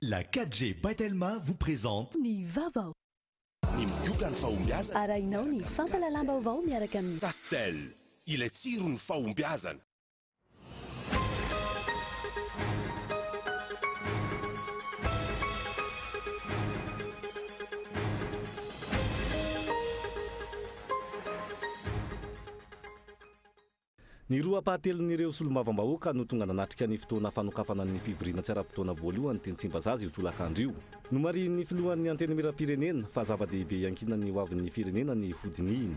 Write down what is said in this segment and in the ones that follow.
La 4G by Telma vous présente Ny vaovao. Ny migoka ny fahombiazana. Arahinao ny fampahalalam-baovao miaraka amin'ny. Castel, ilay tsiron'ny fahombiazana. Ny roa ampahatelon'ireo solombavambahoaka no tonga nanatrika ny fotoana fanokafana ny fivoriana tsy ara-potoana voalohany teny Tsimbazaza io tolakandro io. Nomarihin'ny filohan'ny Antenimierampirenena fa zava-dehibe iankinan'ny hoavin'ny firenena ny hodinihina.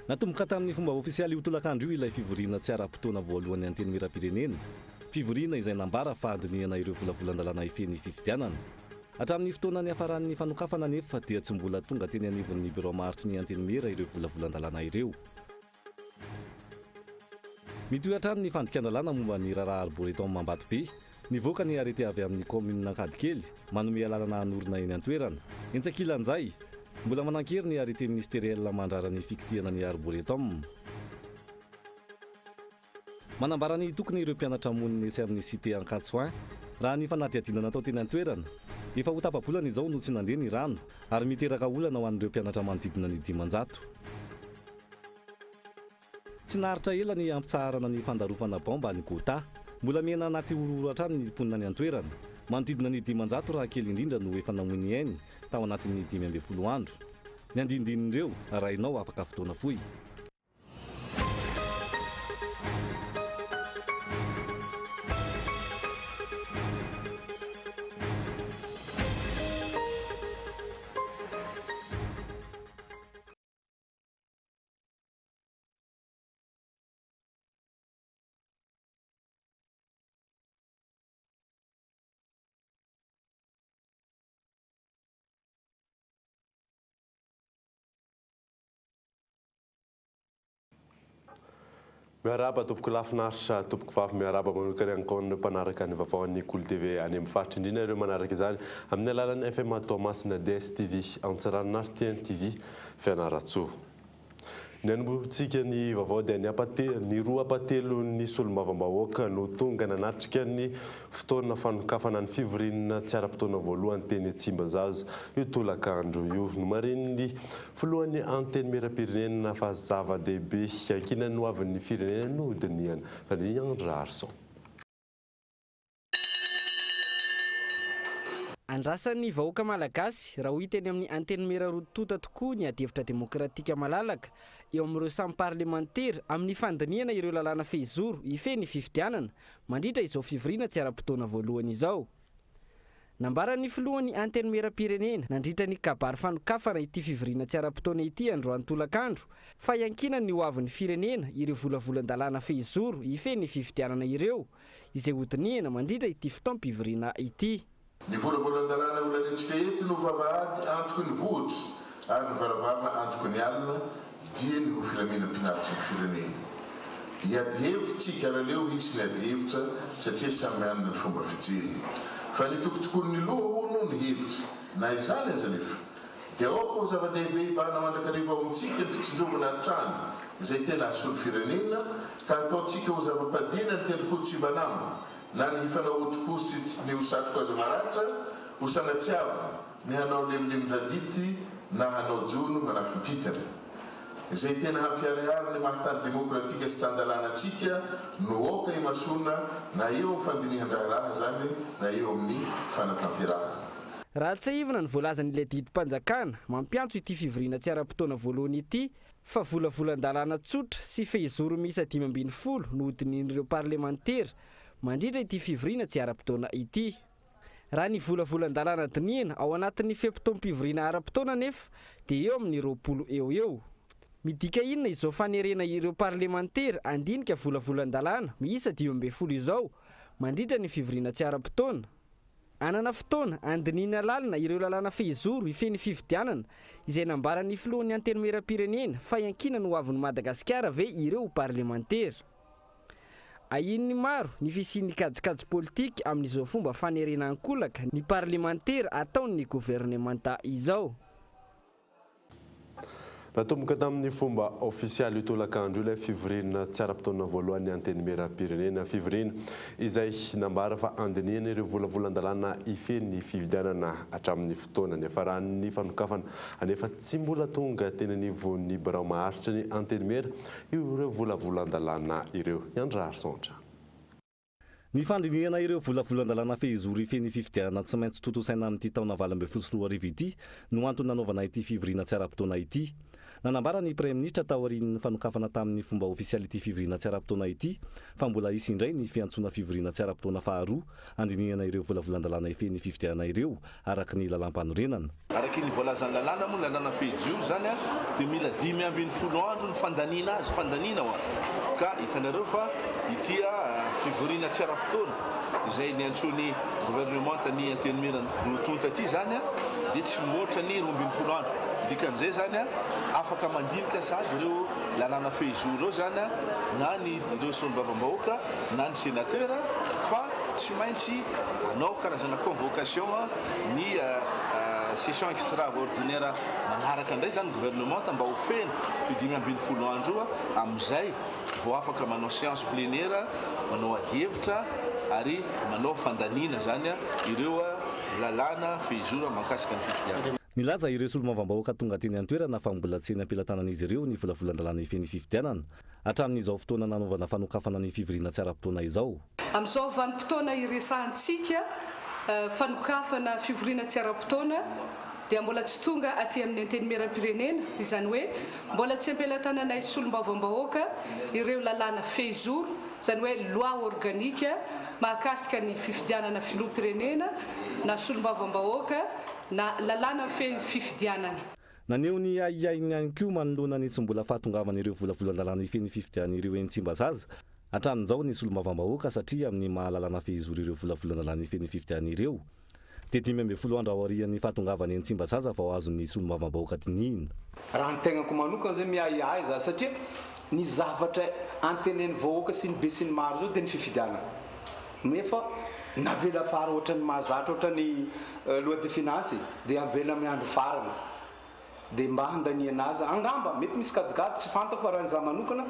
Natomboka tamin'ny fomba ofisialy io tolakandro io ilay fivoriana tsy ara-potoana voalohan'ny Antenimierampirenena. Fivoriana izay nambara fa handinihana ireo volavolan-dalàna hifehy ny fifidianana. Hatramin'ny fotoana niafaran'ny fanokafana anefa dia tsy mbola tonga teny anivon'ny birao maharitry ny Antenimiera ireo volavolan-dalàna ireo. Mitohy hatrany ny fandikan-dalàna momba ny raharaha Arboretum Ambatobe. Nivoaka ny arrêté avy amin'ny kaominina Ankadikely, manome alalana hanorina eny an-toerana. Etsy ankilan'izay, mbola manan-kery ny arrêté ministériel mandrara ny fikitihana ny Arboretum. Manambara ny tokony ireo mpianatra monina etsy amin'ny Cité Ankatso I, raha ny fanadihadiana natao teny an-toerana. Efa ho tapa-bolana izao no tsy nandeha ny rano ary miteraka olana ho an'ireo mpianatra manodidina ny 500. Tsy naharitra ela ny hampitsaharana ny fandarofana baomba any Gotha. Mbola miaina anaty horohoro hatrany ny mponina any an-toerana. Manodidina ny 500 raha kely indrindra no efa namoy ny ainy tao anatin'ny 15 andro. Ny andinindin'ireo, rainao afaka fotoana fohy. Miarahaba tompoko lahy finaritra, tompoko vavy, miarahaba manokana ihany koa an'ireo mpanaraka ny vaovao an'ny Kolo TV any amin'ny faritra, indrindra ireo manaraka izany amin'ny alalan'ny FM Toamasina, DSTV Antsiranana ary TNTV Fianarantsoa. Ny hanombohantsika ny vaovao dia ny ampate, ny roa ampatelon'ny solombavambahoaka no tonga nanatrika ny fotoana fanokafana ny fivoriana tsy ara-potoana voalohany teny Tsimbazaza io tolakandro io. Nomarihin'ny filohan'ny Antenimierampirenena fa zava-dehibe iankinan'ny hoavin'ny firenena no hodinihana. Andry Raharison. Andrasan'ny vahoaka malagasy raha ho hita eny amin'ny Antenimiera roa tonta tokoa ny adihevitra demokratika malalaka eo amin'ireo samy parlemantera amin'ny fandinihana ireo lalàna fehizoro hifehy ny fifidianana mandritra izao fivoriana tsy ara-potoana voalohany izao. Nambaran'ny filohan'ny Antenimierampirenena nandritra ny kabary fanokafana ity fivoriana tsy ara-potoana ity androany tolakandro fa iankinan'ny hoavin'ny firenena ireo volavolan-dalàna fehizoro hifehy ny fifidianana ireo izay hodinihina mandritra ity fotoam-pivoriana ity. Ny volavolan-dalàna holanintsika eto no vavahady antoky ny vohitra ary ny varavarana antoky ny alina dia ny ho filaminam-pinaritry ny firenena. Hiady hevitra tsika ary aleo hisy ny ady hevitra satria samy manana ny fomba fijeriny. Fa ny tokotokonin'ny loha hono ny hevitra. Na izany aza anefa dia aoka ho zava-dehibe hibahana mandrakariva ao amintsika ny fitsinjovana hatrany izay tena hahasoa ny firenena ka hataontsika ho zava-padiana ny tendroko tsy mba namana na ny hifanao otriko sy ny ho satriko aza maratra, ho sanatriavina ny hanao lemlemin-dradity na hanao jono manafim-pitana. Izay tena hampiharihary ny maha tany demokratika sy tan-dalàna antsika no aoka imasoana na eo amin'ny fandinihan-draharaha izany na eo amin'ny fanatanterahana. Raha tsiahivina ny voalazan'ilay didim-panjakana mampiantso ity fivoriana tsy ara-potoana voalohany ity fa volavolan-dalàna tsotra sy fehizoro miisa 15 no hodinihin'ireo parlemantera mandritra ity fivoriana tsy ara-potoana ity. Raha ny volavolan-dalàna dinihina ao anatin'ny fe-potoam-pivoriana ara-potoana anefa dia eo amin'ny 20 eo eo. Midika inona izao fanerena ireo parlemantera handinika volavolan-dalàna miisa 15 izao mandritra ny fivoriana tsy ara-potoana? Hanana fotoana handinihina lalina ireo lalàna fehizoro hifehy ny fifidianana izay nambaran'ny filohan'ny Antenimierampirenena fa iankinan'ny hoavin'i Madagasikara ve ireo parlemantera? Ahian'ny maro ny fisian'ny kajikajy politika amin'izao fomba fanerena ankolaka ny parlemantera ataon'ny governemanta izao. Natomboka tamin'ny fomba ofisialy io tolakandro io ilay fivoriana tsy ara-potoana voalohany Antenimierampirenena. Fivoriana izay nambara fa handinihana ireo volavolan-dalàna hifehy ny fifidianana hatramin'ny fotoana niafaran'ny fanokafana anefa tsy mbola tonga teny anivon'ny birao maharitra ny Antenimiera ireo volavolan-dalàna ireo. I Andry Raharison. Ny fandinihana ireo volavolan-dalàna fehizoro hifehy ny fifidianana tsy maintsy tontosaina amin'ity taona 2018 ity no antony nanaovana ity fivoriana tsy ara-potoana ity. Nanambara ny Praiminisitra taorian'ny fanokafana tamin'ny fomba ofisialy ity fivoriana tsy ara-potoana ity fa mbola hisy indray ny fiantsoana fivoriana tsy ara-potoana faharoa handinihana ireo volavolan-dalàna hifehy ny fifidianana ireo araka ny lalàmpanorenana. Araka ny voalazan'ny lalàna moa, ny lalàna fehijoro izany dia mila 15 andro ny fandaniana azy, fandaniana hoa. Ka hitanareo fa ity fivoriana tsy ara-potoana izay niantsoan'ny governemanta ny antenimiera roa tonta ity izany dia tsy mihoatra ny 12 andro. Dikan'izay izany afaka mandinika sahady ireo lalàna fehizoro ireo izany na ny ireo solombavambahoaka na ny sénateur fa tsy maintsy hanao karazana convocation ny session extraordinaire manaraka indray izany gouvernement mba ho feno io 15 andro io amin'izay vao afaka manao séance plénière, manao adihevitra ary manao fandaniana izany ireo lalàna fehizoro mahakasika ny fifidianana. Nilaza ireo solombavambahoaka tonga teny an-toerana fa mbola tsy eny am-pelatanan'izy ireo ny volavolan-dalàna hifehy ny fifidianana hatramin'izao fotoana nanaovana fanokafana ny fivoriana tsy ara-potoana izao. Amin'izao vanim-potoana iresahantsika fanokafana fivoriana tsy ara-potoana dia mbola tsy tonga aty amin'ny Antenimierampirenena, izany hoe mbola tsy am-pelatananay solombavambahoaka ireo lalàna fehizoro, izany hoe loi organique mahakasika ny fifidianana filoham-pirenena na solombavambahoaka na lalàna mifehy fifidianana. Naneho ny ahiahiny ihany koa manoloana ny tsy mbola fahatongavan'ireo volavolan-dalàna hifehy ny fifidianana ireo eny Tsimbazaza hatramin'izao ny solombavambahoaka satria amin'ny maha lalàna fehizoro ireo volavolan-dalàna hifehy ny fifidianana ireo dia 15 andro aorian'ny fahatongavany eny Tsimbazaza vao azon'ny solombavambahoaka dinihina. Raha ny tegnako manokana zay miahiahy za satria ny zavatra antenen'ny vahoaka sy ny be sy ny maro zao dia ny fifidianana nefa navela fara ohatran'ny mahazatra ohatran'ny loi de finance dia avela amin'ny andro farany dia mba handaniana azy angamba mety misy kajikajy tsy fantako fa raha ny za manokana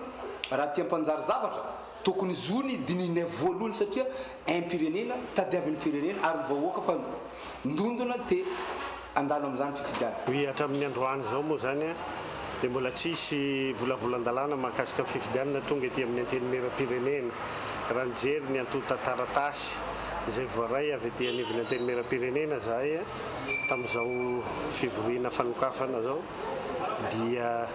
raha tia mpanjary zavatra tokony zony dininay voalohany satria aim-pirenena tadiavin'ny firenena ary ny vahoaka fa ndondona te andalo amin'izany fifidianana. Hoy hatramin'ny androany izao moa izany dia mbola tsisy volavolan-dalàna mahakasika ny fifidianana tonga ety amin'ny Antenimierampirenena. Raha nijery ny antontan-taratasy izay voaray avy ety anivon'ny Antenimierampirenena izahay tamin'izao fivoriana fanokafana izao dia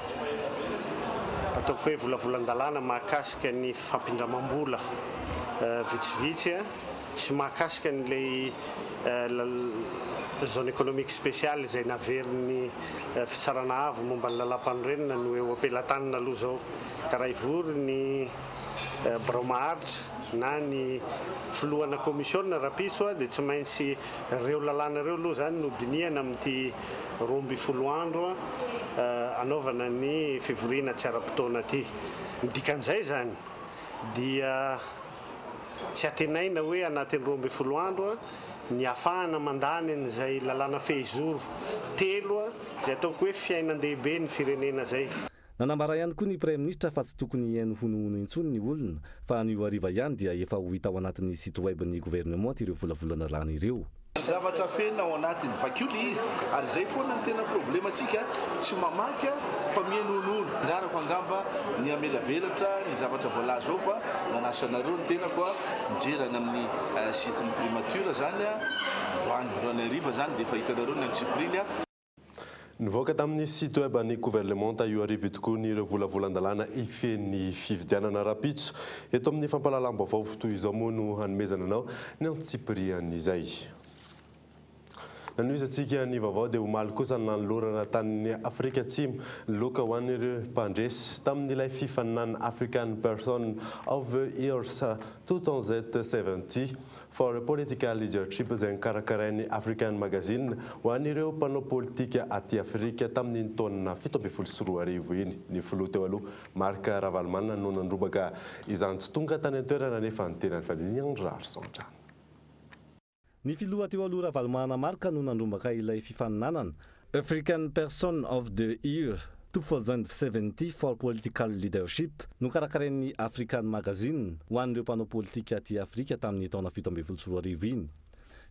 ataoko hoe volavolan-dalàna mahakasika ny fampindramam-bola vitsivitsy sy mahakasika an'ilay zone économique spéciale izay naverin'ny fitsarana avo momba ny lalàmpanorenana no eo am-pelatanana aloha izao. Ka raha hivory ny birao maharitra na ny filohana komisiona rahampitso dia tsy maintsy ireo lalàna ireo aloha izany no dinihana amin'ity 12 andro anaovana ny fivoriana tsy ara-potoana ity. Ny dikan'izay izany dia tsy antenaina hoe anatin'ny 12 andro ny ahafahana mandany an'izay lalàna fehizoro telo izay ataoko hoe fiainan-dehibe ny firenena izay. Nanambara ihany koa ny Praiminisitra fa tsy tokony hihaino honohono intsony ny olona fa anio hariva ihany dia efa ho hita ao anatin'ny site web ny governemanta ireo volavolan-dalàna ireo. Zavatra feno ao anatiny, vakio le izy, ary izay foana ny tena problemantsika, tsy mamaky fa mihaino honohono. Anjarako angamba ny hamelabelatra ny zavatra voalaza ao fa manasa anareo ny tenako mijery any amin'ny site ny primature zany androany, androany hariva zany dia efa hitanareo ny antsipiriany. Nivoaka tamin'ny site web ny governemanta io hariva io tokoa ny ireo volavolan-dalàna hifehy ny fifidianana rahampitso. Eto amin'ny fampahalalam-baovao toy izao moa no hanomezana anao ny antsipirian'izay. Nanohizantsika ny vaovao dia omaly kosa nanolorana tany Afrika Atsimo ny loka ho an'ireo mpandresy tamin'ilay fifaninanana African Person of the Year 2017 for Political Leadership izay nokarakarain'ny African Magazine ho an'ireo mpanao politika aty Afrika tamin'iny taona 2017 iny. Ny filoha teo aloha Marc Ravalomanana no nandrombaka izany tsy tonga tany an-toerana nefa ny tenany fandinihana Raharison. Ny filoha teo aloha Ravalomanana Marc no nandrombaka ilay fifaninanana African Person of the Year. 2070 for Political Leadership, nokarakarain'ny African Magazine ho an'ireo mpanao politika aty Afrika tamin'ny taona 2017 iny.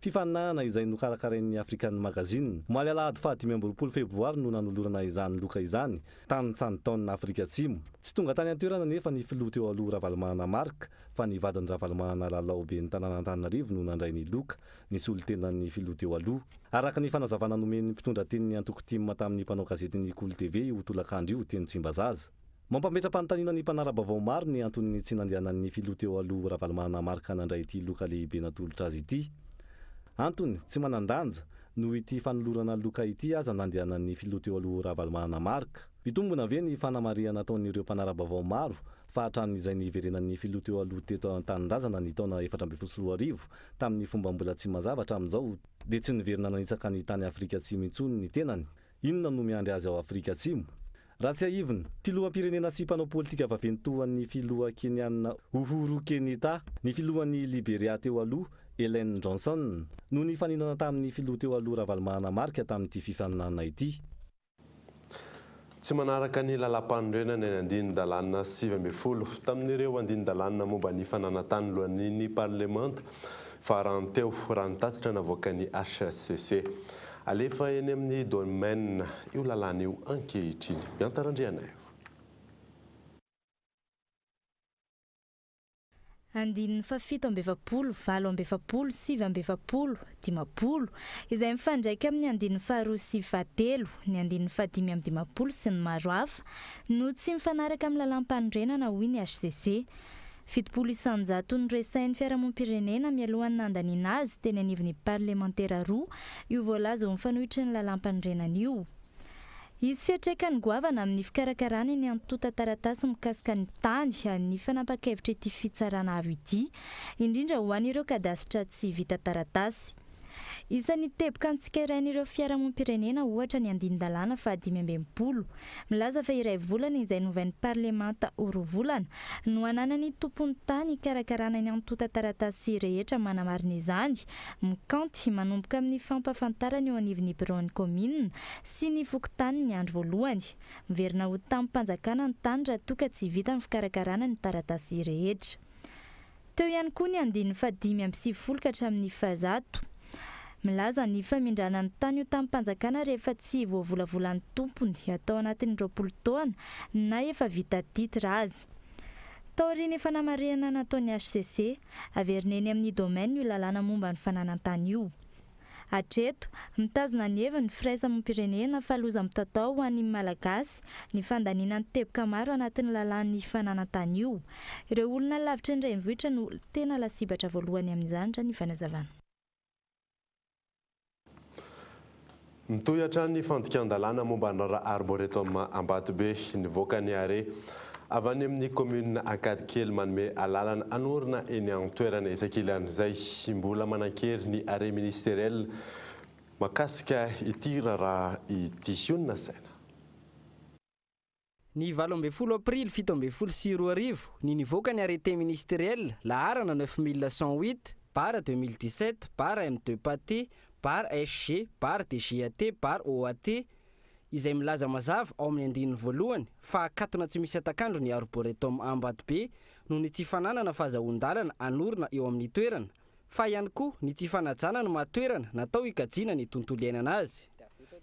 Fifaninanana izay nokarakarain'ny African Magazine. Omaly alahady faha 25 febroary no nanolorana izany loka izany tany Sandton Afrika Atsimo. Tsy tonga tany an-toerana anefa ny filoha teo aloha Ravalomanana Marc fa ny vadiny Ravalomanana Lalao ben'ny tanàn'Antananarivo no nandray ny loka nisolo tena ny filoha teo aloha. Araka ny fanazavana nomen'ny mpitondra tenin'ny antoko tim tamin'ny mpanao gazetin'ny Kolo TV io tolakandro io teny Tsimbazaza. Mampametra-panontaniana ny mpanara-baovao maro ny anton'ny tsy nandehanan'ny filoha teo aloha Ravalomanana Marc nandray ity loka lehibe natolotra azy ity. Antony, tsy manan-danja, noho ity fanolorana loka ity aza nandehanan'ny filoha teo aloha Ravalomanana Marc. Mitombina ve ny fanamarihana ataon'ireo mpanara-baovao maro fa hatramin'izay niverenan'ny filoha teo aloha teto an-tanindrazana ny taona 2014 tamin'ny fomba mbola tsy mazava hatramin'izao dia tsy niverina nanitsaka ny tany Afrika Atsimo intsony ny tenany? Inona no miandry azy ao Afrika Atsimo? Raha tsiahivina, filoham-pirenena sy mpanao politika vaventy toa an'ny filoha Keniana Uhuru Kenyatta, ny filohan'i Liberia teo aloha, Ellen Johnson, no nifaninana tamin'ny filoha teo aloha Ravalomanana Marc tamin'ity fifaninanana ity. Tsy manaraka ny lalàmpanorenana ny andinin-dalàna 19 tamin'ireo andinin-dalàna momba ny fananan-tany lohanin'ny parlemanta farany teo, raha ny tatitra navoakan'ny HCC. Alefa eny amin'ny domaine io lalàna io ankehitriny. Mianta Randrianaivo. Andininy faha-47, 48, 49, 50, izay mifandraika amin'ny andininy faharoa sy fahatelo, ny andininy faha-55 sy ny maro hafa, no tsy mifanaraka amin'ny lalàmpanorenana, hoy ny hcc. 70 isan-jato noresahin'ny fiarahamonim-pirenena mialohan'ny nandaniana azy teny anivon'ny parlemantera roa io voalaza ho mifanohitry ny lalàmpanorenana io. Hisy fiantraikany goavana amin'ny fikarakarana ny antontan-taratasy mikasika ny tany ny fanapahan-kevitra ity fitsarana avo ity, indrindra ho an'ireo kadasitra tsy vita taratasy. Isan'ny teboka notsikerain'ireo fiarahamonim-pirenena ohatra ny andinin-dalàna faha 65, milaza fa iray volana izay novain'ny parlemanta ho roa volana no ananan'ny tompon'ny tany hikarakarana ny antontan-taratasy rehetra manamarina izany, mikaonty manomboka amin'ny fampahafantarana eo anivon'ny biraon'ny kaominina sy ny fokontany ny andro voalohany. Miverina ho tamim-panjakana ny tany raha toa ka tsy vita ny fikarakarana ny taratasy rehetra. Teo ihany koa ny andininy faha-95 ka hatramin'ny faha-100. Milaza ny famindrana ny tany ho tamim-panjakana rehefa tsy voavolavolan'ny tompony atao anatin'ny 20 taona na efa vita titre aza. Taorian'ny fanamarihana nataon'ny hcc, averina eny amin'ny domaine io lalàna momba ny fananan-tany io. Hatreto, mitazona ny heviny ny firaisamoam-pirenena fa loza mitatao ho an'ny Malagasy ny fandaniana ny teboka maro anatin'ny lalàn'ny fananan-tany io. Ireo olona lavitry ny renivohitra no tena lasibatra voalohany amin'izany raha ny fanazavana. Mitohy hatrany ny fandikan-dalàna momba ny raharaha Arboretum Ambatobe. Nivoaka ny arrêt avy any amin'ny commune Ankadikely manome alalana hanorina eny an-toerana. Etsy ankilan'izay, mbola manan-kery ny arrêt ministériel mahakasika ity raharaha ity. Io no nasaina. Ny 18 aprily 2017 ny nivoaka ny arrêté ministériel laharana 9108 barre 2017 barre M2 PAT barre SG barre DGAT barre OAT izay milaza mazava ao amin'ny andininy voalohany fa akatona tsy misy atakandro ny Arboretum Ambatobe noho ny tsy fananana fahazahoan-dalana hanorina eo amin'ny toerana fa ihany koa ny tsy fanajana ny maha toerana natao hikajiana ny tontolo iainana azy.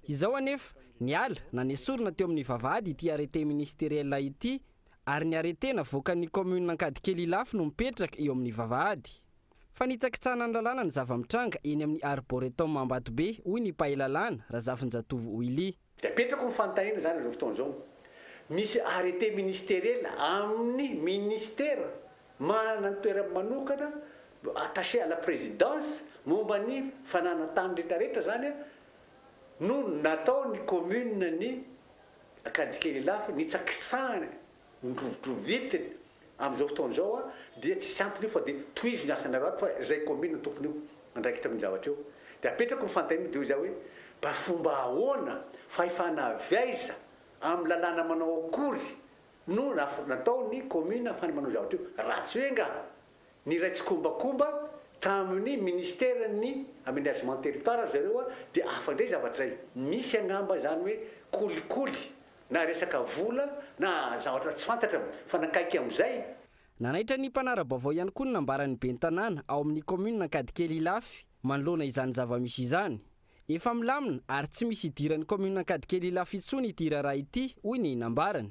Izao anefa, niala na nesorina teo amin'ny vavahady ity arrêté ministériel ity ary ny arrêté navoakan'ny commune Ankadikely Ilafy no mipetraka eo amin'ny vavahady. Fanitsakitsahana ny lalàna ny zava-mitranga eny amin'ny Arboretum Ambatobe, hoy ny mpahay lalàna, Razafinjatovo Willy. Dia apetrako ny fanontaniana izany amin'izao fotoana izao, misy arrêté ministériel amin'ny ministera manana ny toerany manokana attaché à la présidence momba ny fananan-tany rehetra rehetra izany no natao ny commune ny Ankadikely Ilafy nitsakitsahany Nodrovidrovitiny amin'izao fotoana izao dia tsisy antony io fa dia tohizo ny asanareo ato fa izay commune tompony io andraikitra amin'io zavatra io. Dia apetrako ny fanontaniana dia hoy izaho hoe mba fomba ahoana, fahefana avy aiza, amin'ny lalàna manao akory no natao ny commune ahafahana manao io zavatra io raha tsy hoe angaha niray tsikombakomba tamin'ny ministère ny aménagement territoire ry zareo dia hafa indray zavatra izay. Misy angamba izany hoe kolikoly. na resaka vola na zavatra tsy fantatra fa nakaiky amin'izay. Nanaitra ny mpanara-baovao ihany koa ny nambaran'ny ben'ny tanàna ao amin'ny kaominina Ankadikely Ilafy manoloana izany zava-misy izany. Efa milamina ary tsy misy idiran'ny kaominina Ankadikely Ilafy intsony ity raharaha ity, hoy ny nambarany.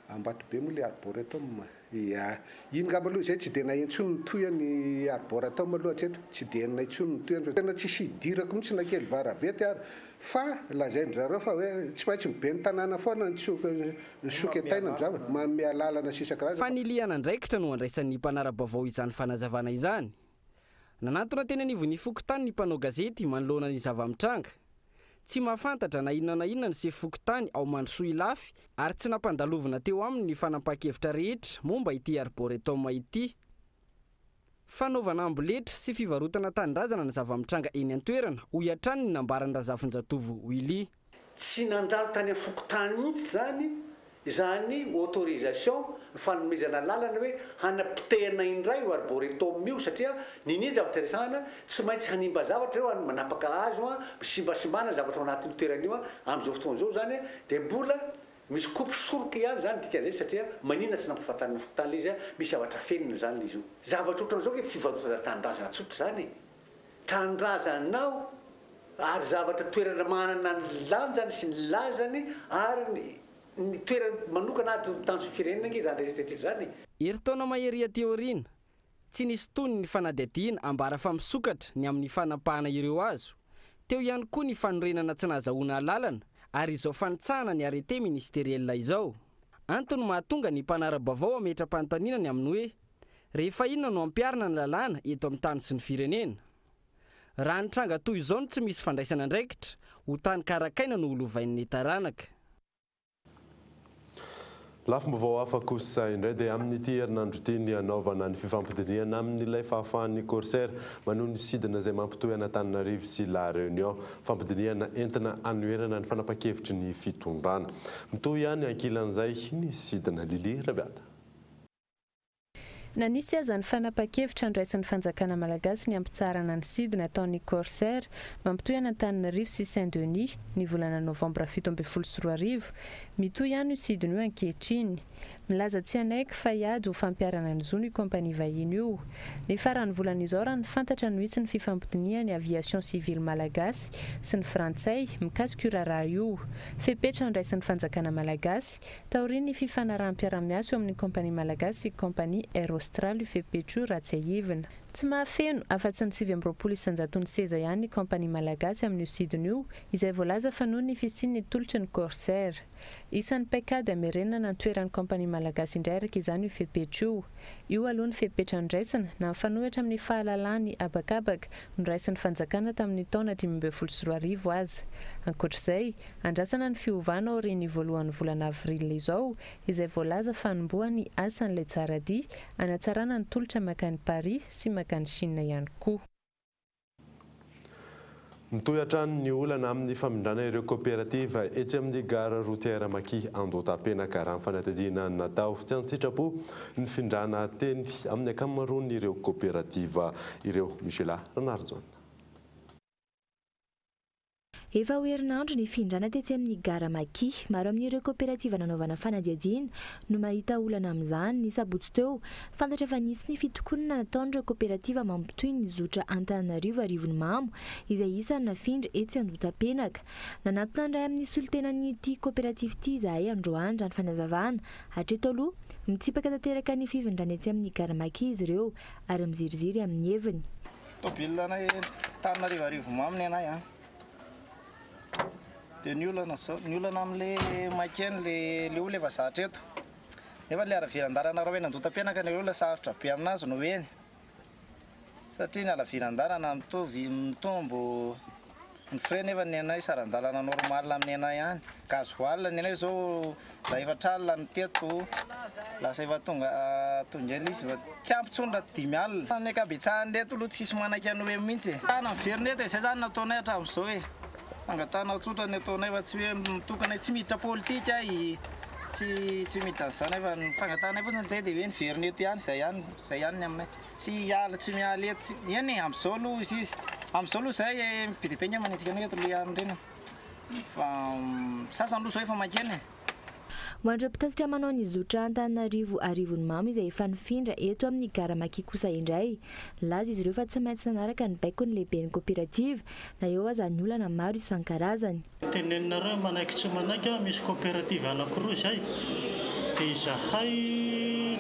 Ambatobe moa ilay arboretum. Ia. Iny ngamba aloha izay tsy dia nahay intsony ny tohiny arboretum aloha hatreto. Tsy dia henonay intsony ny tohiny fa tena tsisy idirako mihitsy na kely varavety ary fa lazain-dry zareo fa hoe tsy maintsy ny ben'ny tanàna foana ny tsoka ny soketaina amin'ny zavatra, manome alalana sy isan-karazany. Fanilihana andraikitra no andraisan'ny mpanara-baovao izany fanazavana izany. Nanantona teny anivon'ny fokontany ny mpanao gazety manoloana ny zava-mitranga. Tsy mahafantatra na inona na inona ny sefo fokontany ao Mandrosoa Ilafy ary tsy nampandalovina teo aminy ny fanapahan-kevitra rehetra momba ity arboretum ity. Fanaovana amboletra sy fivarotana tanindrazana ny zava-mitranga eny an-toerana, hoy hatrany ny nambaran'i Razafinjatovo Willy. Tsy nandalo tany amin'ny fokontany mihitsy izany izany autorisation, fanomezana alalana hoe hanapotehana indray io arboretum io satria n'inona zavatra resahana tsy maintsy hanimba zavatra ireo any manapaka hazo an, simbasimbana zavatra ao anatin'io toerana io an, amin'izao fotoana izao izany dia mbola misy coupe soroka ihany izany dikan'izay satria maninona tsy nampahafantarina ny fokontany ilay izy an, misy zavatra afenina izany ilay izy io. Zavatra ohatran'izao ange fivarotana tanindrazana tsotra izany e. Tanindrazanao ary zavatra toerana manana ny lanjany sy ny lazany ary ny ny toerany manokana ato tanjon'ny firenena ange izany rehetra rehetra izany e. Herintaona mahery aty aoriana, tsy nisy tony ny fanadihadiana ambara fa misokatra ny amin'ny fanapahana ireo hazo. Teo ihany koa ny fanorenana tsy nahazahoana alalana ary izao fanitsahana ny arrêté ministériel izao. Antony mahatonga ny mpanara-baovao hametra-panontaniana ny amin'ny hoe, Rehefa inona no ampiharina ny lalàna eto amin'ny tany sy ny firenena? Raha ny tranga toy izao no tsy misy fandraisana andraikitra, ho tany karakaina no ho lovain'ny taranaka. Lafim-baovao hafa kosa indray dia amin'ity herinandro ity ny hanaovana ny fifampidinihana amin'ilay fahafahan'ny Corsair manohy ny sidina izay mampitohy an'Antananarivo sy La Réunion. Fampidinihana entina hanoherana ny fanapan-kevitry ny fitondrana. Mitohy ihany ankilan'izay ny sidina. Lily Rabiada. Na nisy aza ny fanapahan-kevitra andraisin'ny fanjakana malagasy ny hampitsaharana ny sidina ataon'ny Corsair mampitohy an'Antananarivo sy Saint Denis ny volana novambra 2017, mitohy ihany io sidina io ankehitriny. Milaza tsy hanaiky fa hiady ho fampiharana ny zony io kaompania vahiny io. Ny faran'ny volana izao raha ny fantatra no hisy ny fifampidinihan'ny Aviation civile malagasy sy ny frantsay mikasika io raharaha io. Fepetra andraisin'ny fanjakana malagasy Taorian'ny fifanaraham-piarahamiasa eo amin'ny kaompania malagasy sy kaompania Air Austral io fepetra io raha tsiahivina. Tsy mahafeno afa-tsy ny 29 isan-jaton'ny seza ihany ny kaompania malagasy amin'io sidina io, izay voalaza fa noho ny fisian'ny tolotry ny Corsair. Isan'ny paikady hamerenana ny toeran'ny kaompania malagasy indray araka izany io fepetra io. Io aloha ny fepetra noraisina, na mifanohitra amin'ny fahalalahan'ny habakabaka noraisin'ny fanjakana tamin'ny taona 2015 aza. Ankoatra izay, Andrasana ny fiovana aorian'ny voalohan'ny volana avril izao, izay voalaza fa hanombohan'ny asan'ilay Tsaradia, hanatsarana ny tolotra mankany Paris sy mankany Chine ihany koa. Mitohy hatrany ny olana amin'ny famindrana ireo kaoperativa etsy amin'ny gare routière Maki Andohatapenaka raha ny fanadihadiana natao. Tsy an-tsitrapo ny findrana teny amin'ny ankamaroan'ireo kaoperativa ireo. Michela Ranarijaona. Efa ho herinandro ny fihindrana tetsy amin'ny gara Maki. Maro amin'ireo kaoperativa nanaovana fanadihadiana no mahita olana amin'izany. Ny sabotsy teo, fantatra fa nisy ny fitokonana nataon'ireo kaoperativa mampitohy ny zotra Antananarivo Arivonimamo, izay isan'ny nafindra etsy Andohatapenaka. Nanatona ny iray amin'ny solontenan'ity kaoperativa ity izahay androany, raha ny fanazavana. Hatreto aloha, mitsipaka tanteraka ny fifindrana etsy amin'ny gara Maki izy ireo ary miziriziry amin'ny heviny. Tôbila anay Antananarivo Arivonimamo ny anay an. Dia ny olana zao, ny olana amin'le maikeny le le olona efa zatra eto. Nefa le halaviran-dalana raha hoe nandotam-pianaka ny olona sarotra be aminazy no eny. Satria ny halaviran-dalana mitovy mitombo ny frais nefa ny anay saran-dalana normal amin'ny anay ihany. Gasoil ny anay zao raha 40 no teto lasa efa tonga tonga ela izy fa tsy ampy intsony raha 50. Ny ankabetsahan'ny eto aloha tsisy manaiky an'i OM mihitsy e. Tana miverina eto e, zay zany no ataonay hatramin'izao e. Fangatahana tsotra ny ataonay fa tsy hoe mitokana, tsy miditra politika tsy tsy miditra an'izany fa ny fangatahanay fotsiny zay dia hoe miverina eto ihany, zay ihany, zay ihany ny aminay. Tsy hiala, tsy miala eto, tsy, eny e, amin'izao aloha izy izy, amin'izao aloha zay be dia be ange manenjika anay eto le any ireny e. Fa sasany aloha zao efa mankeny e. Ho an'ireo mpitatitra manao ny zotra Antananarivo Arivonimamo izay efa nifindra eto amin'ny gara Maki kosa indray, nilaza izy ireo fa tsy maintsy nanaraka ny baikon'ny lehiben'ny koperativa na eo aza ny olana maro isan-karazany. Teneninareo manaiky tsy manaiky aho misy coopérative anakiroa izay dia izahay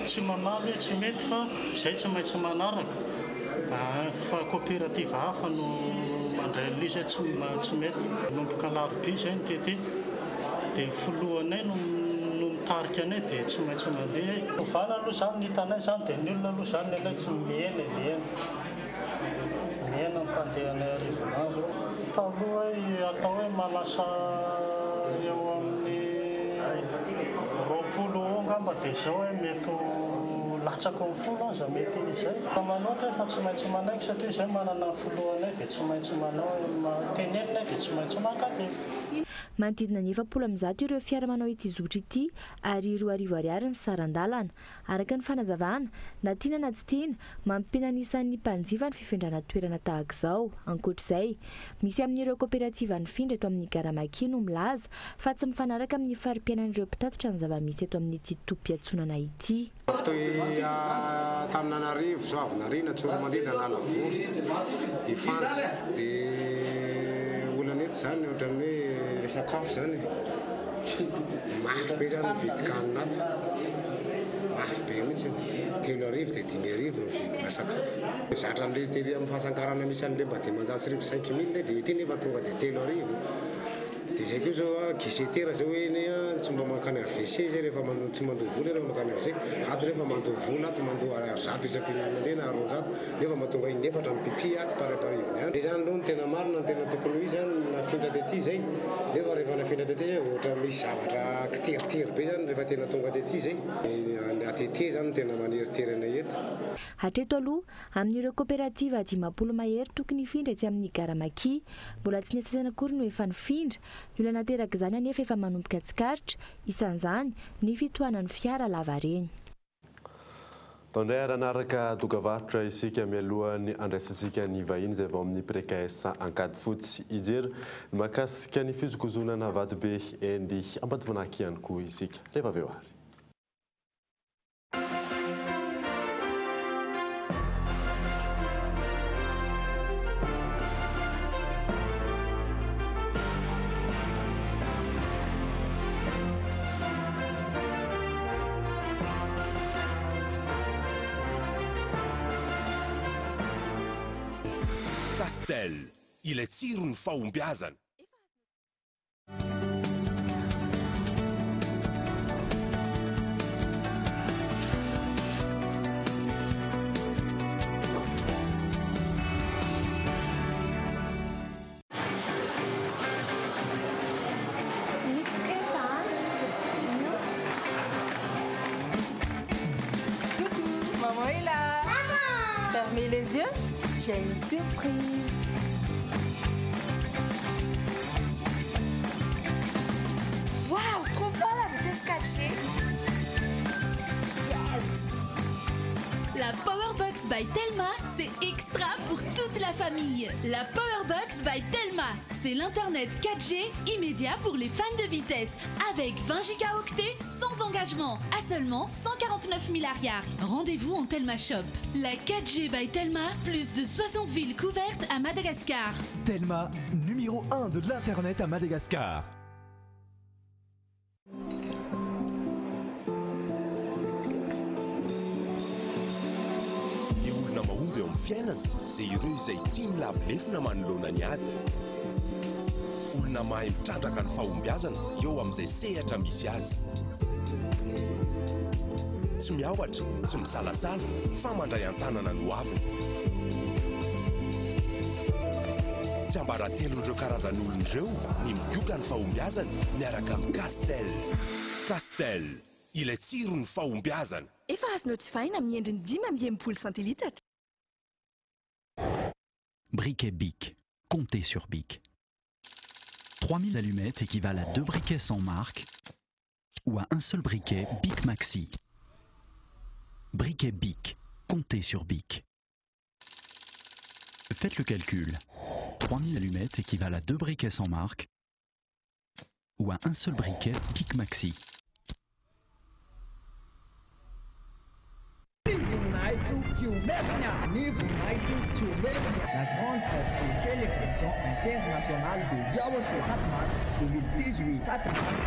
tsy mamaly hoe tsy mety fa izay tsy maintsy manaraka fa coopérative hafa no mandray an'ilay izy hoe tsy mety. Manomboka alarobia izay ny TT dia ny filohanay no no mitarika anay dia tsy maintsy mandeha e. Ovana aloha izany ny hitanay izany dia ny olona aloha izany ny anay tsy mihena e mihena. Mihena ny mpandeha any Arivonimamo. Taloha atao hoe mahalasa eo amin'ny 20 eo angamba dia izao hoe mety ho latsaky ny folo aza mety izay. Fa manoatra fa tsy maintsy manaiky satria izay manana ny filohanay dia tsy maintsy manao, teneninay dia tsy maintsy mankaty. Manodidina ny 140 ireo fiara manao ity zotra ity ary 2000 ariary ny saran-dalana. Araka ny fanazavana, na tiana na tsy tiana, mampihena ny isan'ny mpanjifa ny fifindrana toerana tahaka izao. Ankoatra izay, misy amin'ireo koperativa nifindra eto amin'ny Gara Maki no milaza fa tsy mifanaraka amin'ny fari-piainan'ireo mpitatitra ny zava-misy eto amin'ity tobim-piantsonana ity. Toy Antananarivo, Soavinariana, Tsoromandidy, Analavory, Ifanja. Le olana eto zany ohatran'ny hoe le sakafo zany e. Mafy be zany ny vidin-kanina ato. Mafy be mihitsy. 3000 dia 5000 ny vidina sakafo. Zatra an'le tery amin'ny fahasankarana misy an'le mba 1500 5000 dia ety nefa tonga dia 3000. Dia izay koa izao an, guichetera izao hoe eny an, tsy mba mankany AVC izay rehefa tsy mandoa vola rehefa mankany AVC. Ato nefa mandoa vola ato, mandoa ariary zato isaky ny mandeha na 200 nefa mba tonga in'efatra mipipi ato paripariviny any. Izay zany aloha no tena marina, ny tena tokony ho izy zany nafindra tety izay, nefa rehefa nafindra tety izay ohatra misy zavatra kiteritery be zany rehefa tena tonga tety izay. Ny ATT zany no tena maneritery anay eto. Hatreto aloha, amin'ireo koperativa 50 mahery tokony hifindra etsy amin'ny gara Maki, mbola tsy ny antsasany akory no efa nifindra. Ny olana aterak'izany anefa efa manomboka tsikaritra, isan'izany ny fitohanan'ny fiara lavareny. Tao indray ary hanaraka dokavarotra isika mialohan'ny handraisantsika ny vahiny izay avy ao amin'ny Precaes Ankadifotsy. Hijery ny mahakasika ny fizokozonana vatobe eny Ambatovonaky ihany koa isika rehefa avy eo ary. Castel, ilay tsiron'ny fahombiazana. Coucou, maman est là. Maman Fermez les yeux, j'ai une surprise. Waouh, trop fort la vitesse 4G. Yes. La Powerbox by Telma, c'est extra pour toute la famille. La Powerbox by Telma, c'est l'internet 4G immédiat pour les fans de vitesse, avec 20 gigaoctets sans engagement, à seulement 149 000 ariary. Rendez-vous en Telma Shop. La 4G by Telma, plus de 60 villes couvertes à Madagascar. Telma, numéro 1 de l'internet à Madagascar. Ny olona mahomby eo amin'ny fiainana dia ireo izay tia milavo lefona manoloana ny ady. Olona mahay mitrandraka ny fahombiazana eo amin'izay sehatra misy azy. Tsy miahotra, tsy misalasala fa mandray an-tanana ny hoaviny. Tsiambaratelon'ireo karazan'olona ireo ny migoka ny fahombiazany miaraka amin'ny Castel. Castel, ilay tsiron'ny fahombiazana. Efa azonao jifaina amin'ny endriny 65 centilitatra. Briquet Bic. Comptez sur Bic. 3000 allumettes équivalent à 2 briquets sans marque ou à un seul briquet Bic Maxi. Briquet Bic. Comptez sur Bic. Faites le calcul. 3000 allumettes équivalent à 2 briquets sans marque ou à un seul briquet Bic Maxi. tsy omevina. Ny voninahitro tsy omevina. La grande fête de célébration internationale de Yaoshua 4 mars 2018 4 mars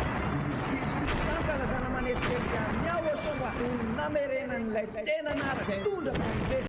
2018. Fankalazana manetriketrika an'i Yaoshua no namerenan'ilay tena anarana izay nitondra famonjena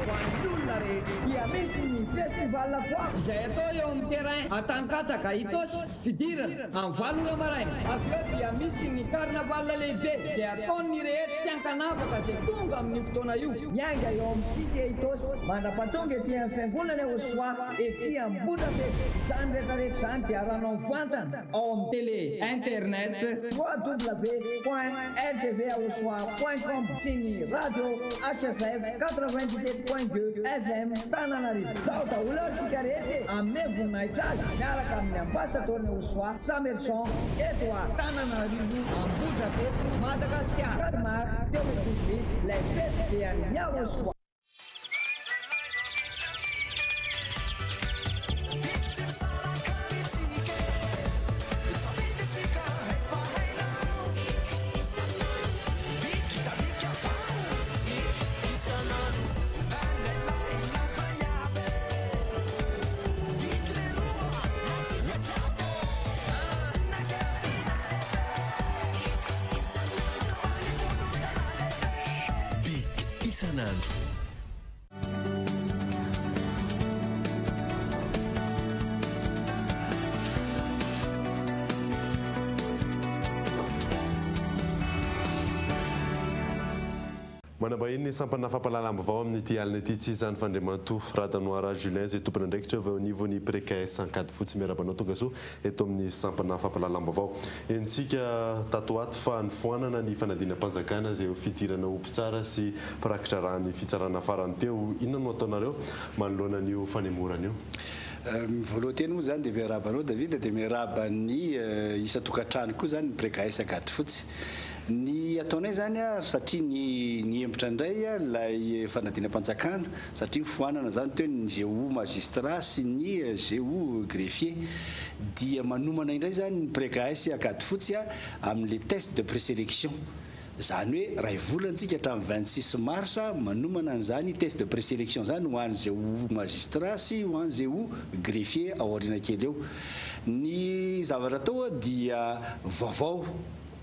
ho an'ny olona rehetra. Dia misy ny festival goavana izay atao eo amin'ny terrain Antanikatsaka Itaosy, fidirana amin'ny 8 ora maraina. Avy eo dia misy ny carnaval lehibe izay ataon'ny rehetra tsy ankanavaka izay tonga amin'io fotoana io. Miainga eo amin'ny cité Itaosy mandra-pahatonga ety amin'ny fiangonana Ehosoa ety Ambohidrapeto. Izany rehetra rehetra izany dia arahanao mivantana ao amin'ny télé, internet, www.rtvaosoa.com sy ny radio HFF 97.2 FM Tananarivo. Tao daholo ary isika rehetra e! Hanome voninahitra azy miaraka amin'ny ambasadaorin'i Ehosoa Samelson Edouard Tananarivo Ambohidrapeto Madagasikara 4 mars 2018 ilay fety be an'i Yahosoa. Big isan'andro. Manambahiny ny sampana fampahalalam-baovao amin'ity alina ity tsy izany fa Andriamatoa Radanoara Julien izay tompon'andraikitra avy eo anivon'ny Precaes Ankadifotsy. Miarahaba anao tongasoa eto amin'ny sampana fampahalalam-baovao. Henontsika tato ho ato fa nofoanana ny fanadinam-panjakana izay ho fidirana ho mpitsara sy mpirakidraharaha ny fitsarana farany teo. Inona no ataonareo manoloana an'io fanemorana io? Ny voalohan-teny moa izany dia miarahaba anao David dia miarahaba ny isan-tokantrano koa izany ny Precaes Ankadifotsy. Ny ataonay izany satria ny nihemotra indray ilay fanadinam-panjakana satria nofoanana izany teo ny GO magistrat sy ny GO greffier dia manomana indray izany ny Precaes Ankadifotsy amin'ilay test de présélection. Izany hoe iray volana isika hatramin'ny 26 mars manomana an'izany test de présélection izany ho an'izay ho magistrat sy ho an'izay ho greffier ao aoriana kely eo. Ny zavatra atao dia vaovao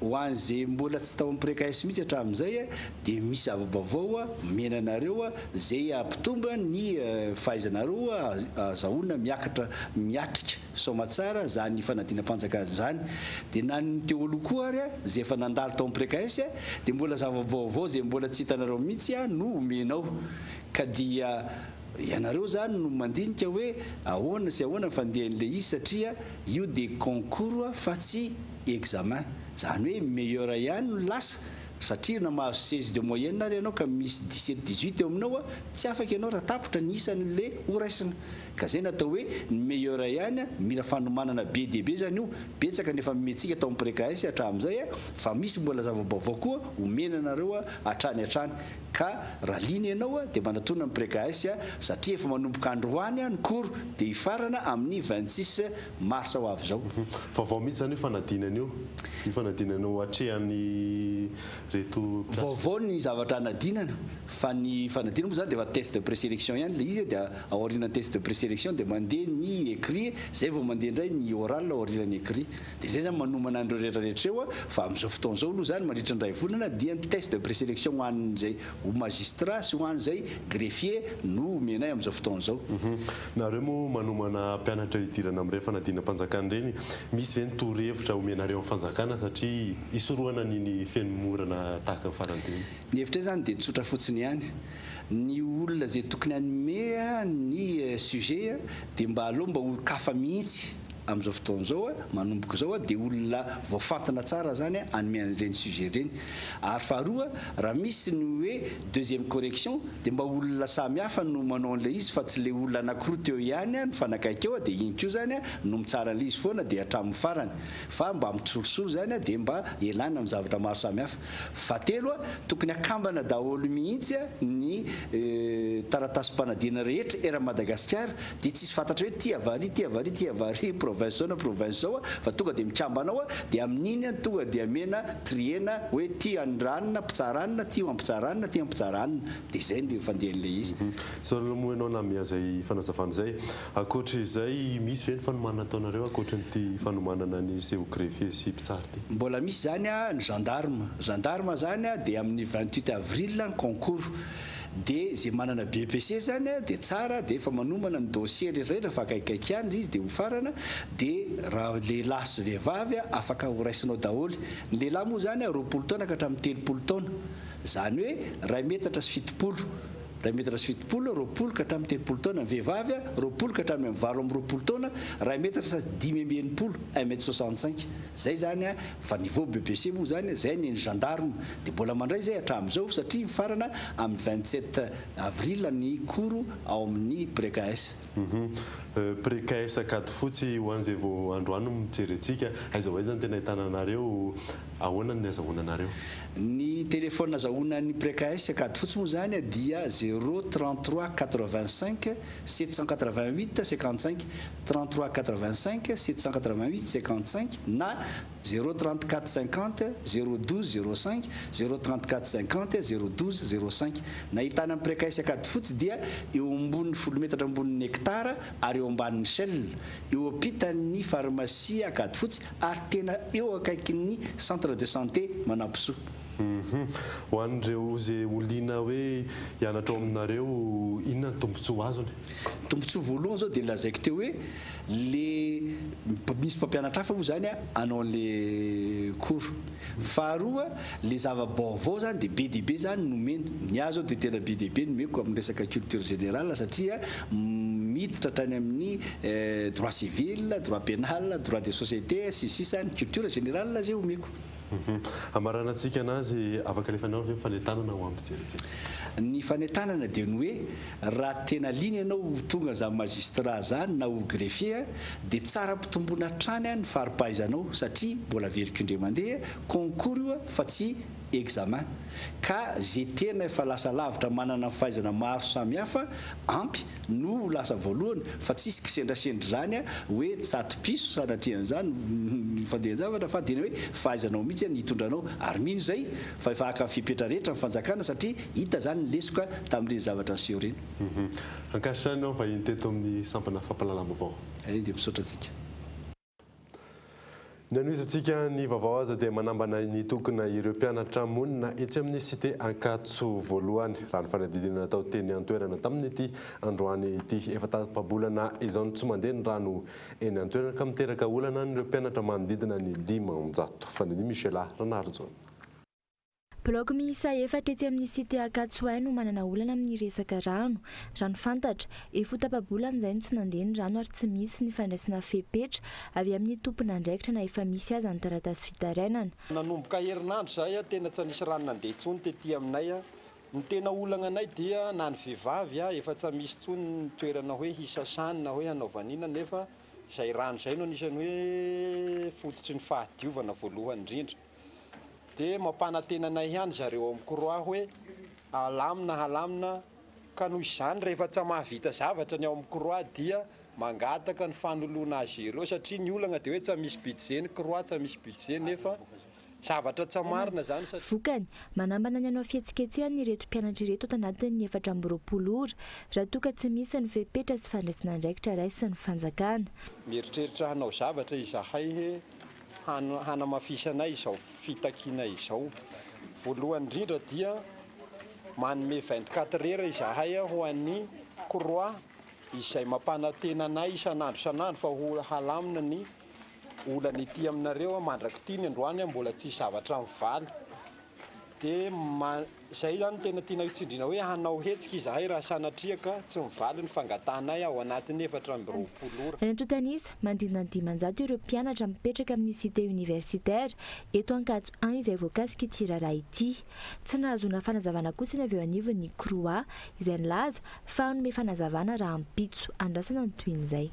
ho an'izay mbola tsy tao amin'ny Precaes mihitsy hatramin'izay dia misy zava-baovao omena anareo izay hampitombo ny fahaizanareo ahazahoana miakatra miatrika soamatsara izany fanadinam-panjakana izany. Dia na ny teo aloha koa ary izay efa nandalo tao amin'ny Precaes dia mbola zava-baovao izay mbola tsy hitanareo mihitsy no omenao ka dia ianareo izany no mandinika hoe ahoana sy ahoana ny fandehan'ilay izy satria io dia concours fa tsy examen, izany hoe meilleur ihany no lasa satria na mahazo 16 de moyenne ary ianao ka misy 17, 18 eo aminao tsy afaka ianao raha tapitra ny isan'le ho raisina. Ka zay natao hoe ny meilleur ihany, mila fanomanana be dia be zany io, betsaka ny efa nomentsika tao amin'ny Precaes hatramin'izay fa misy mbola zava-baovao koa omena anareo hatrany hatrany. Ka raha liana ianao dia manatona ny Precaes satria efa manomboka androany ny cours dia hifarana amin'ny 26 mars ho avy izao. Vaovao mihitsy izany io fanadinana io, io fanadinana ho atrehan'ireto mpianatra. Vaovao ny zavatra hanadinana fa ny fanadinana moa izany dia efa test de présélection ihany ilay izy dia aorianan'ny test de présélection dia mandeha ny écrit izay vao mandeha indray ny oral aorianan'ny écrit. Dia izay izany manomana an'ireo rehetra rehetra ireo fa amin'izao fotoana izao aloha izany mandritra ny iray volana dia ny test de présélection ho an'izay ho magistrat sy ho an'izay greffier no omenay amin'izao fotoana izao. Nareo moa manomana mpianatra hidirana amin'ireny fanadinam-panjakana ireny, misy ve ny torohevitra omenareo amin'ny fanjakana satria hisorohana an'iny fenomorana tahaka ny farany teo iny? Ny hevitray izany dia tsotra fotsiny ihany, ny olona izay tokony hanome ny sujet dia mba aleo mba olon-kafa mihitsy amin'izao fotoana izao, manomboka izao dia olona voafantina tsara izany hanome an'ireny sujet ireny. Ary faharoa, raha misy ny hoe deuxième correction dia mba olona samy hafa no manao an'ilay izy fa tsy ilay olona anankiroa teo ihany nifanakaiky eo dia iny koa izany no mitsara an'ilay izy foana dia hatramin'ny farany. Fa mba mitsolosolo izany dia mba ialana amin'ny zavatra maro samy hafa. Fahatelo, tokony akambana daholo mihitsy ny taratasim-panadinana rehetra eran'i Madagasikara dia tsisy fantatra hoe ty avy ary, ty avy ary, ty avy ary province. province zao na province zao fa tonga dia mikambana ao dia amin'iny an tonga dia amena triena hoe ty an'i-ranona mpitsara anona, ty mpitsara anona, ty mpitsara anona. Dia izay no fandehan'ilay izy. Isaorana moa ianao namia izay fanazavana izay. Ankoatra izay, misy ve ny fanomanana ataonareo ankoatra an'ity fanomanana ny seho greffier sy mpitsara ity? Mbola misy izany ny gendarme. Gendarme izany dia amin'ny 28 avril ny concours. Dia izay manana BEPC izany dia tsara dia efa manomana ny dossier rehetra rehetra fa akaikikaiky ihany ilay izy dia ho farana. Dia raha lehilahy sy vehivavy afaka ho raisinao daholo. Ny lehilahy moa izany 20 taona ka hatramin'ny 30 taona. Izany hoe 1.70 metatra. 1.70 metatra, 20 ka hatramin'ny 30 taona. Ny vehivavy, 20 ka hatramin'ny 28 taona, 1.65 metatra, un mètre soixante-cinq. Izay izany fa niveau BEPC moa izany, izay ny an'ny gendarme. Dia mbola mandray izay hatramin'izao satria mifarana amin'ny 27 avril ny cours ao amin'ny Pre-KS. Pre-KS Ankadifotsy ho an'izay vao androany mijery antsika, aiza ho aiza no tena ahitana anareo, ahoana no azahoana anareo? Ny téléphone azahoana ny Pre-KS Ankadifotsy moa izany dia zéro 33 85 788 55, 33 85 788 55 na zéro 34 50 zéro 12 05, zéro 34 50 zéro 12 05. Nahitana ny Pre-KS Ankadifotsy dia eo ambonin'ny folo metatra ambonin'ny hectare ary eo ambanin'ny Shell, eo ampitan'ny pharmacie Ankadifotsy ary tena eo akaikin'ny centre de santé Manampisoa. Ho an'ireo izay ho liana hoe hianatra ao aminareo, inona ny tombontsoa azony? Ny tombontsoa voalohany izao dia lazaiko teo hoe le misy mpampianatra hafa moa izany hanao an'le cours. Faharoa le zava-baovao izany dia be dia be izany no omena. Ny ahy izao dia tena be dia be no omeko amin'ny resaka culture générale satria miditra hatrany amin'ny droit civil, droit pénal, droit des sociétés sy ny sisa ny culture générale izay omeko. Hamaranantsika anazy, afaka alefanao ve ny fanentanana ho an'ny mpijery antsika? Ny fanentanana dia ny hoe raha tena liana ianao ho tonga zany magistrat zany na ho greffier dia tsara ampitomboina hatrany ny fari-pahaizanao satria mbola averiko indray mandeha, concours io fa tsy examen ka ze tena efa lasa lavitra manana fahaizana maro samihafa ampy no ho lasa voalohany fa tsisy kisendrasendra izany hoe tsato-piso sanatrian'izany ny fandehan-javatra fa tena hoe fahaizanao mihitsy ny hitondra anao ary mino izay fa efa haka fepetra rehetra ny fanjakana satria hita izany ny lesoka tamin'ireny zavatra niseho ireny. Ankasitrahana ianao vahiny teto amin'ny sampana fampahalalam-baovao. Dia misaotra antsika. Ny hanohizantsika ny vaovao aza dia manambana ny tokona ireo mpianatra monina etsy amin'ny Cité Ankatso voalohany, raha ny fanadihadiana natao teny an-toerana tamin'ity androany ity. Efa tapa-bolana izao no tsy mandeha ny rano eny an-toerana ka miteraka olana an'ireo mpianatra manodidina ny 500. Fanirian'i Michela Ranarijaona. Bloc miisa efatra etsy amin'ny Cité Ankatso I no manana olana amin'ny resaka rano. Raha ny fantatra, efa ho tapa-bolana izay no tsy nandeha ny rano ary tsy misy ny fandraisana fepetra avy amin'ny tompon'andraikitra na efa misy aza ny taratasy fitarainana. Nanomboka herinandro izahay tena tsy nisy rano nandeha intsony tety aminay. Ny tena olana anay dia na ny vehivavy efa tsy misy intsony ny toerana hoe hisasany na hoe hanaovany inona nefa izay rano izay no anisan'ny hoe fototry ny fahadiovana voalohany indrindra. Dia mampanantena anay ihany zareo ao amin'ny Croix hoe halamina halamina ka noho izany rehefa tsy mahavita zavatra ny ao amin'ny Croix dia mangataka ny fanoloana azy ireo satria ny olana dia hoe tsy misy budget ny Croix tsy misy budget nefa zavatra tsy marina izany satria Vokany, manambana ny hanao fihetsiketsehana ireto mpianatra ireto ato anatin'ny 24 ora raha toa ka tsy misy ny fepetra sy fandraisana andraikitra raisin'ny fanjakana. Mieritreritra hanao zavatra izahay he hanamafisanay izao fitakiana izao. Voalohany indrindra dia manome 24 heures izahay ho an'ny Croix izay mampanantena anay isan'andro isan'andro fa ho halamina ny olana ety aminareo mandrak'ity ny androany mbola tsisy zavatra mivaly. Dia izay izany no tena tiana hotsindriana hoe hanao hetsika izahay raha sanatria ka tsy mivaly ny fangatahanay ao anatin'ny 24 ora. Any antontan'isa, manodidina ny 500 ireo mpianatra mipetraka amin'ny Cité Universitaire eto Ankatso I izay voakasik'ity raharaha ity. Tsy nahazoana fanazavana kosa ny avy eo anivon'ny CROUA izay nilaza fa hanome fanazavana rahampitso. Andrasana ny tohin'izay.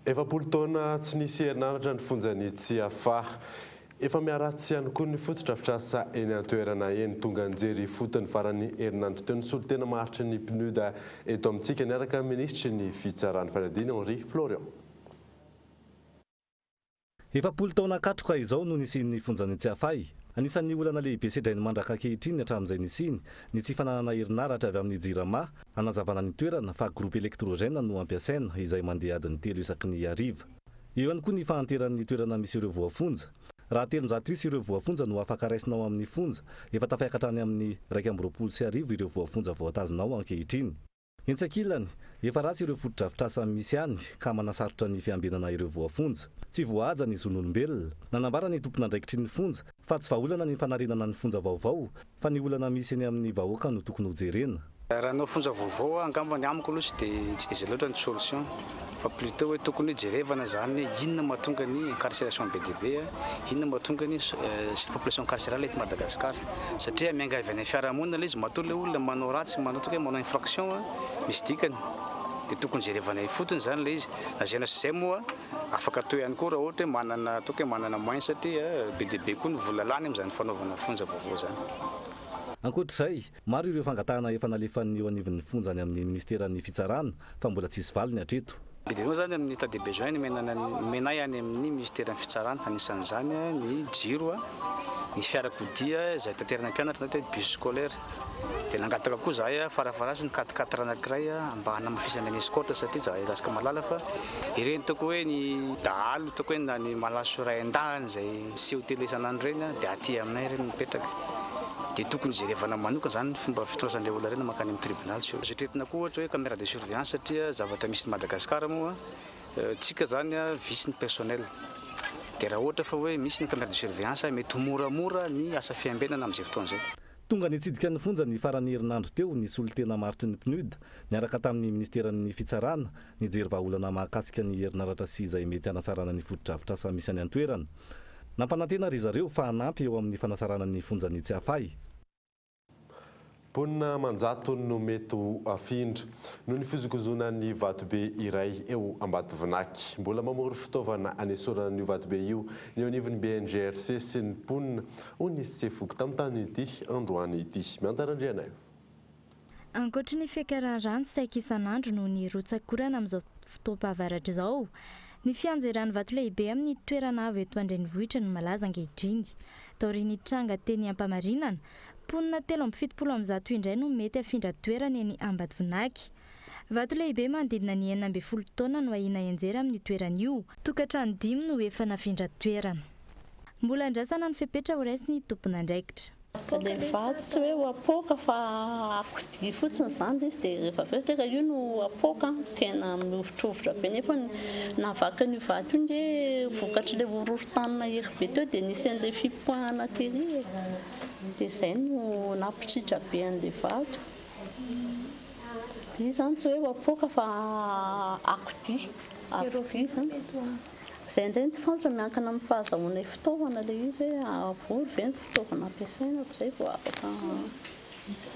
40 taona tsy nisy herinaratra ny fonjan'i Tsiafahy. Efa miharatsy ihany koa ny fotodrafitrasa eny an-toerana eny. Tonga nijery ifotony faran'ny herinandro teo ny solontena maharitry ny PNUD eto amintsika niaraka amin'ny minisitry ny fitsarana fanadihadiana Henri Florian. 40 taona katroka izao no nisian'ny fonjan'i Tsiafahy. Anisan'ny olana lehibe sedrainy mandraka ankehitriny hatramin'izay nisiany, ny tsy fananana herinaratra avy amin'ny Jirama, hanazavana ny toerana fa groupe électrogène no ampiasaina izay mandeha adiny telo isaky ny hariva. Eo ihany koa ny fahanteran'ny toerana misy ireo voafonja. Raha 300 isa ireo voafonja no afaka raisina ao amin'ny fonja, efa tafiakatra any amin'ny 1021 ireo voafonja voatazona ao ankehitriny. Etsy ankilany, efa ratsy ireo fotodrafitrasa misy any ka manasarotra ny fiambenana ireo voafonja. Tsy voahaja ny zon'olombelona. Nanambara ny tompon'andraikitry ny fonja fa tsy vahaolana ny fanarenana ny fonja vaovao fa ny olana misy eny amin'ny vahoaka no tokony hojerena. Raha hanao fonja vaovao angamba ny amiko aloha tsy dia tsy dia izay loatra ny solution fa plutot hoe tokony hoe jerevana izany hoe inona mahatonga ny incarceration be dia be, inona mahatonga ny surpopulation carcerale eto Madagascar. Satria mianga avy any amin'ny fiarahamonina ilay izy, matoa ilay olona manao ratsy, manao toa hoe manao infraction misy dikany, dia tokony jerevana ifotony izany ilay izy. Na izay na tsy izay moa afaka atao ihany koa raha ohatra hoe manana ataoko hoe manana moyen satria be dia be koa ny vola lany amin'izany fanaovana fonja vaovao izany. Ankoatra izay, maro ireo fangatahana efa nalefan'ny eo anivon'ny fonja any amin'ny minisiteran'ny fitsarana fa mbola tsisy valiny hatreto. Be dia be moa izany amin'ny état de besoin nomenay any amin'ny minisiteran'ny fitsarana, anisan'izany ny jiro, ny fiarakodia izay taterina mpianatra na hoe bus scolaire. Dia nangataka koa izahay farafaharatsiny quatre quatre anankiray mba hanamafisana ny escorte satria izahay lasaka mahalala fa ireny ataoko hoe ny dahalo ataoko hoe na ny malaso iray an-dahiny izay miseho télé isan'andro ireny dia aty aminay ireny mipetraka. Dia tokony jerevana manokana izany ny fomba fitondrasan'ilay olona ireny mankany amin'ny tribonaly. Azo eritreretina koa ohatra hoe caméra de surveillance satria zavatra misy eto Madagascar moa tsika izany vitsy ny personnel. Dia raha ohatra fa hoe misy ny caméra de surveillance mety ho moramora ny asa fiambenana amin'izay fotoana izay. Tonga nitsidika ny fonja ny faran'ny herinandro teo ny solontena maritry ny Pnud niaraka tamin'ny minisiteran'ny Fitsarana nijery vahaolana mahakasika ny herinaratra sy izay mety hanatsarana ny fotodrafitrasa misy any an-toerana. Nampanantena ry zareo fa hanampy eo amin'ny fanatsarana ny fonjan'i Tsiafahy. Mponina aman-jatony no mety ho afindra noho ny fizokozonan'ny vatobe iray eo Ambatovinaky. Mbola mamory fitaovana hanesorana an'io vatobe io ny eo anivon'ny BNGRC sy ny mponina, hoy ny sefo fokontany ity androany ity. Miantara Andrianaivo. Ankoatry ny fiakaran'ny rano saika isan'andro noho ny rotsak'orana amin'izao fotoam-pahavaratra izao, ny fianjeran'ny vato lehibe amin'ny toerana avo eto an-drenivohitra no malaza ankehitriny. Taorian'ny tranga teny Ampamarinana, mponina 173 indray no mety hafindra toerana eny Ambatovinaky. Vato lehibe manodidina ny 16 taona no ahiana hianjera amin'io toerana io. Tokantrano dimy no efa nafindra toerana. Mbola andrasana ny fepetra horaisin'ny tompon'andraikitra. Ilay vato tsy hoe ho apoaka fa akodia fotsiny izany ilay izy dia rehefa avy eo tonga io no apoaka tena mihovitrovitra be nefa nahavaky an'io vato io nge vokatr'ilay horohorontany mahery be teo dia nisy an'ilay fipoahana tery e dia izay no nampitritra be an'ilay vato dia izany tsy hoe ho apoaka fa akodia akodia izany. Izay indray no tsy fantatra, miankina amin'ny fahazahoanay fitaovana ilay izy hoe avory ve ny fitaovana ampiasaina fa izay vao afaka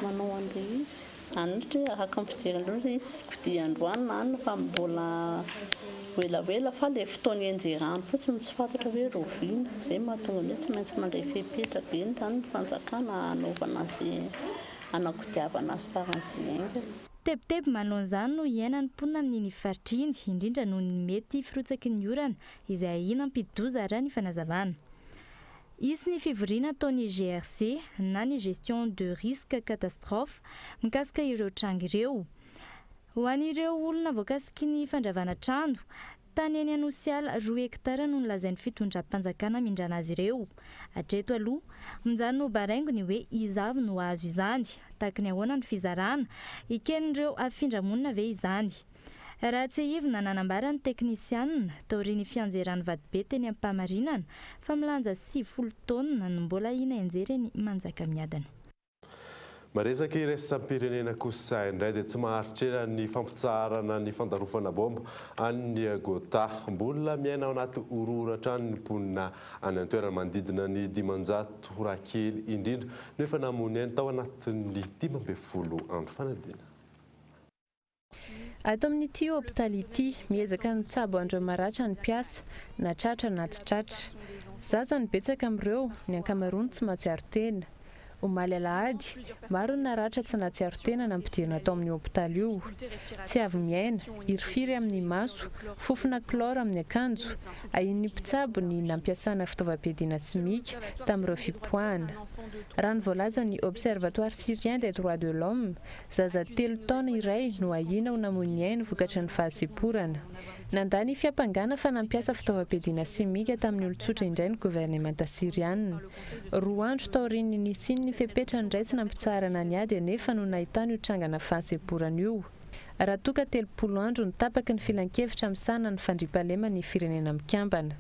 manao an'ilay izy. Any ohatra hoe araka ny fijery an'ireo ilay izy tsy kodia androany na anona fa mbola ho elaela fa ilay fotoana hianjerany fotsiny no tsy fantatra hoe rahoviana. Izay no mahatonga ny hoe tsy maintsy mandray fepetra be izany ny fanjakana hanaovana azy hanakodiavana azy faran'izay haingana. Tebiteby manoloana izany no iainan'ny mponina amin'iny faritra iny, indrindra noho ny mety firotsaky ny orana izay ahiana hampidi-doza raha ny fanazavana. Hisy ny fivoriana ataon'ny GRC na ny Gestion de Risque Catastrophe mikasika ireo tranga ireo. Ho an'ireo olona voakasiky ny fandravana trano, Tany eny Anosiala, roa hektara no nolazain'ny fitondram-panjakana hamindrana azy ireo. Hatreto aloha, mijanona ho baraingo ny hoe iza avy no hahazo izany, tahaky ny ahoana ny fizarana, eken'ireo hafindra monina ve izany. Raha tsiahivina, nanambara ny teknisianina, taorian'ny fianjeran'ny vatobe teny Ampamarinana, fa milanja 90 taonina no mbola ahiana hianjera eny Manjakamiadana. Maresaka iraisam-pirenena kosa indray dia tsy maharitra ela ny fampitsaharana ny fandarofana baomba any Gotha. Mbola miaina ao anaty horohoro hatrany ny mponina any an-toerana. Manodidina ny 500 raha kely indrindra no efa namoy ny ainy tao anatin'ny 15 andro fanadina. Ato amin'ity hopitaly ity, miezaka ny mitsabo an'ireo maratra ny mpiasa, na tratra na tsy tratra. Zaza no betsaka amin'ireo, ny ankamaroany tsy mahatsiaro tena. Omaly alahady, maro ny naratra tsy nahatsiaro tena nampidirina tao amin'io hopitaly io. Tsy avy miaina, hirifiry amin'ny maso, fofona chlore amin'ny akanjo. Ahian'ny mpitsabo ny nampiasana fitaovam-piadiana simika tamin'ireo fipoahana. Raha ny voalazan'ny Observatoire syrien des droits de l'homme, zaza telo taona iray no ahiana ho namoy ny ainy vokatry ny fahasemporana. Nandà ny fiampangana fa nampiasa fitaovam-piadiana simika tamin'ny olon-tsotra indray ny governemanta Syriana. Roa andro taorian'ny nisian'ny fepetra noraisina hampitsaharana ny ady anefa no nahitana io trangana fahasemporana io. Raha toa ka 30 andro no tapaky ny filankevitra misahana ny fandriampahaleman'ny Firenena Mikambana.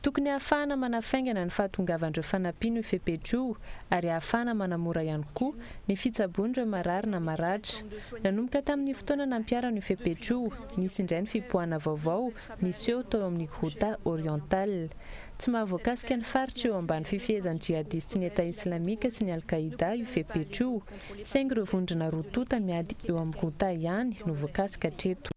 Tokony hahafahana manafaingana ny fahatongavan'ireo fanampiana io fepetra io ary hahafahana manamora ihany koa ny fitsaboana ireo marary na maratra. Nanomboka tamin'ny fotoana nampiharana io fepetra io, nisy indray ny fipoahana vaovao niseho tao amin'ny Ghouta Orientale. Tsy mahavoakasika ny faritra eo ambany fifehezan'ny jihadistes ny Etat Islamika sy ny Al-Qaïda io fepetra io, saingy ireo vondrona roa tonta miady eo amin'ny Ghouta ihany no voakasika hatreto.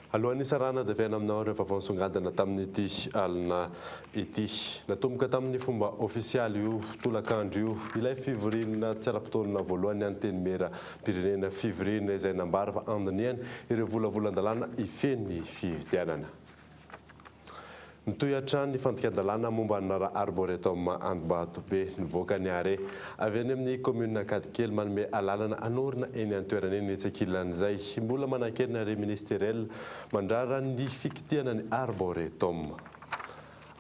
Alohan'ny hisarahana dia averina aminao ireo vaovao nisongadina tamin'ity alina ity. Natomboka tamin'ny fomba ofisialy io tolakandro io ilay fivoriana tsy ara-potoana voalohany Antenimieram-pirenena, fivoriana izay nambara fa handinihana ireo volavolan-dalàna hifehy ny fifidianana. Mitohy hatrany ny fandikan-dalàna momba ny raharaha Arboretum Ambatobe. Nivoaka ny arrêt avy any amin'ny kaominina Ankadikely manome alalana hanorina eny an-toerana eny etsy ankilan'izay. Mbola manan-kery ny arrêt ministériel mandrara ny fikitihana ny Arboretum.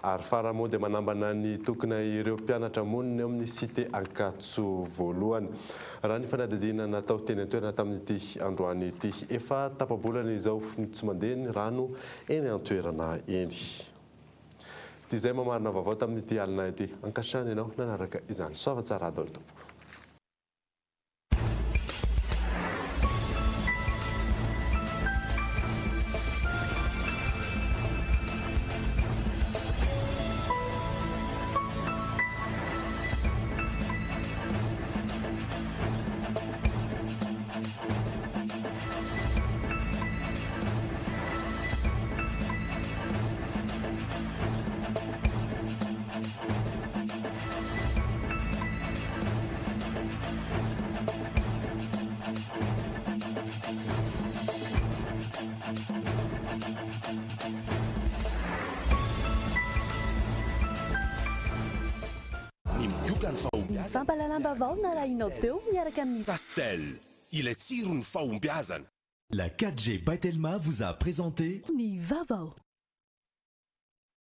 Ary farany moa dia manambana ny tokona ireo mpianatra monina eo amin'ny Cité Ankatso voalohany. Raha ny fanadihadiana natao teny an-toerana tamin'ity androany ity, efa tapa-bolana izao no tsy mandeha ny rano eny an-toerana eny. Dia izay mamarina vaovao tamin'ity alina ity. Ankasitrahana ianao nanaraka izany. Soava tsara daholo tompoko. Ny migoka ny fahombiazana. Ny fampahalalam-baovao narahinao teo miaraka amin'ny. Castel, ilay tsiron'ny fahombiazana. La 4G by Telma vous a présenté. Ny vaovao.